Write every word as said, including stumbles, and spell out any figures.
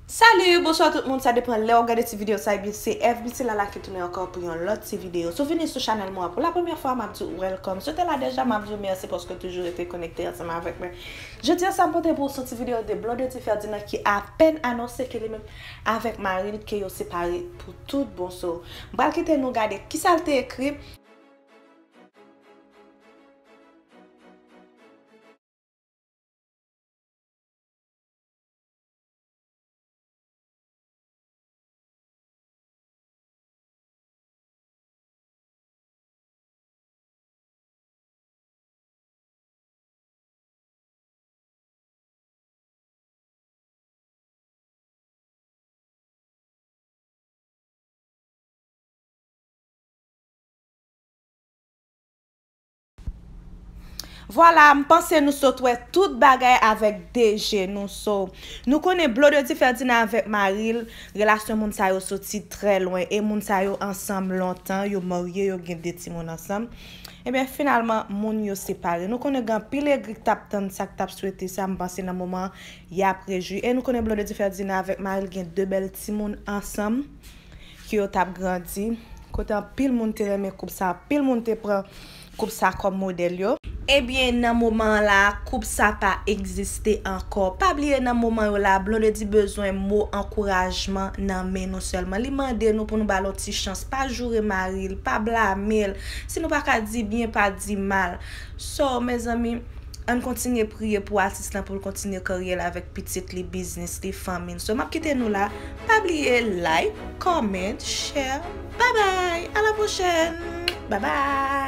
Salut, bonswa tout moun, sa depann lè w gade ti videyo sa, ebyen se F B C Lala ki tounen ankò pou yon lòt ti videyo. Si w vini sou chanèl mwen pou la premyè fwa, m ap di w welcome. Si w te la deja, m ap di w mèsi paske w toujou rete konekte ansanm avèk mwen. Jodi a sa m pote pou w se yon ti videyo de Blondedy Ferdinand ki apèn anonse ke li menm avèk mari l ke yo separe pou tout bon. So, m pral kite nou gade kisa l te ekri. Vwala, m panse nou sot wè tout bagay avèk de je nou. So, nou konnen Blondedy Ferdinand avèk mari l, relasyon moun sa yo soti trè lwen. E moun sa yo ansanm lontan, yo marye, yo gen de timoun ansanm. Ebyen, finalman, moun yo separe. Nou konnen gen anpil egri k t ap tann sa, k t ap swete sa, m panse nan moman an, y ap rejwi. E nou konnen Blondedy Ferdinand avèk mari l gen de bèl timoun ansanm. Ke yo t ap grandi, kote anpil moun te renmen koup sa, anpil moun te pran koup sa kòm modèl yo. Ebyen, nan moman an la, koup sa pa egziste ankò. Pa bliye nan moman yo la, Blondedy bezwen mo ankourajman nan men nou sèlman. Li mande nou pou nou ba l yon ti chans. Pa joure mari l, pa blame l. Si nou pa ka di byen, pa di mal. So, mezanmi, ann kontinye priye pou atis lan, pou l kontinye karyè l avèk pitit li, biznis li, fanmi l. So, m ap kite nou la. Pa bliye like, comment, share. Bye bye. À la prochaine. Bye bye.